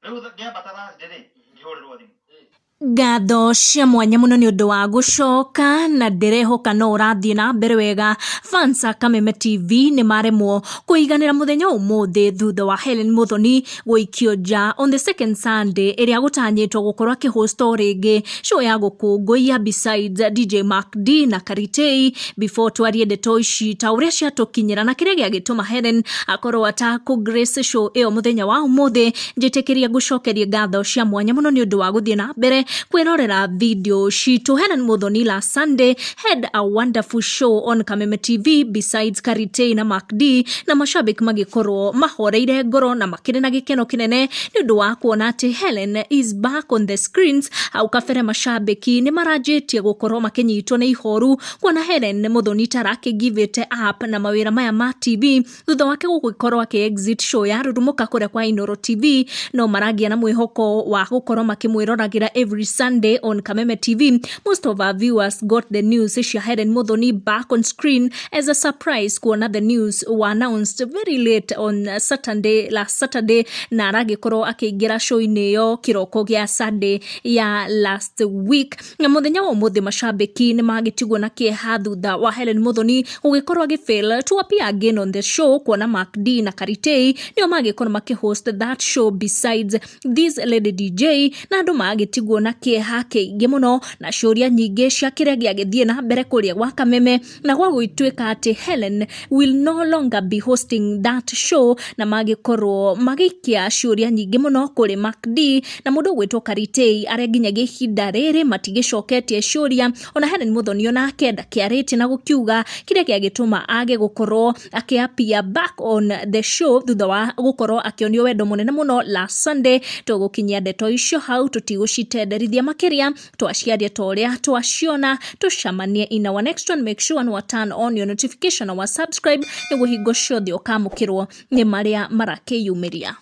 Rĩu ngĩambata Thursday rĩ, ngĩhũrĩrwo thimũ. Ngatho cia mwanya mũno nĩ ũndũ wa gũcoka na ndĩrehoka no ũrathiĩ na mbere wega. Fans a Kameme TV nĩ maremwo kũiganĩra mũthenya ũmũthĩ thutha wa Hellen Muthoni gũikio nja on the second Sunday ĩrĩa gũtanyĩtwo gũkorwo akĩhost o rĩngĩ show ya gũkũngũiya besides DJ Mark D na Karitei. Before twarie ndeto ici ta ũrĩa ciatũkinyĩra na kĩrĩa gĩagĩtũma Hellen akorwo atakũ grace show ĩyo mũthenya wa ũmũthĩ, njĩtĩkĩria ngũcokerie ngatho cia mwanya mũno nĩ ũndũ wa gũthiĩ na mbere kwĩrorera video citũ. Hellen Muthoni last Sunday had a wonderful show on Kameme TV besides Karitei na Mark D, na mashabiki magĩkorwo mahoreire ngoro na makĩrĩ na gĩkeno kĩnene nĩ ũndũ wa kuona atĩ Hellen is back on the screens. Hau kabere mashabiki nĩ maranjĩtie gũkorwo makĩnyitwo nĩ ihoru kuona Hellen Muthoni ta arakĩ give it up na mawĩra maya ma TV thutha wake gũgĩkorwo akĩ exit show ya Rurumuka kũrĩa kwa Inooro TV, no maragia na mwĩhoko wa gũkorwo makĩmwĩroragĩra every Sunday on Kameme TV. Most of our viewers got the news cia Hellen Muthoni back on screen as a surprise, kuona the news were announced very late on Saturday, last Saturday, na aragĩkorwo akĩingĩra show-inĩ ĩyo kĩroko gĩa Sunday ya last week. Na mũthenya wa ũmũthĩ mashabiki nĩ magĩtigwo na kĩeha thutha wa Hellen Muthoni gũgĩkorwo agĩfail to appear again on the show, kuona Mark D na Karitei nĩo magĩkorwo makĩhost that show besides this lady DJ, na andũ magĩtigwo na kĩeha kĩingĩ mũno na ciũria nyingĩ cia kĩrĩa gĩagĩthiĩ na mbere kũrĩa gwa Kameme, na gwa gũgĩtuĩka atĩ Hellen will no longer be hosting that show, na magĩkorwo magĩikia ciũria nyingĩ mũno kũrĩ Mark D na mũndũ ũgwĩtwo Karitei, arĩa nginyagia ihinda rĩrĩ matigĩcoketie ciũria. Ona Hellen Muthoni onake ndakĩarĩtie na gũkiuga kĩrĩa gĩagĩtũma age gũkorwo akĩappear back on the show thutha wa gũkorwo akĩonio wendo mũnene mũno last Sunday. Tũgũkinyia ndeto icio hau, tũtigũcitenderithia makĩria, twaciaria ta ũrĩa twaciona. Tũcemanie in our next one. Make sure nĩ turn on your notification na wa subscribe nĩguo hingo ciothe ũkamũkĩrwo nĩ marĩa marakĩyumĩria.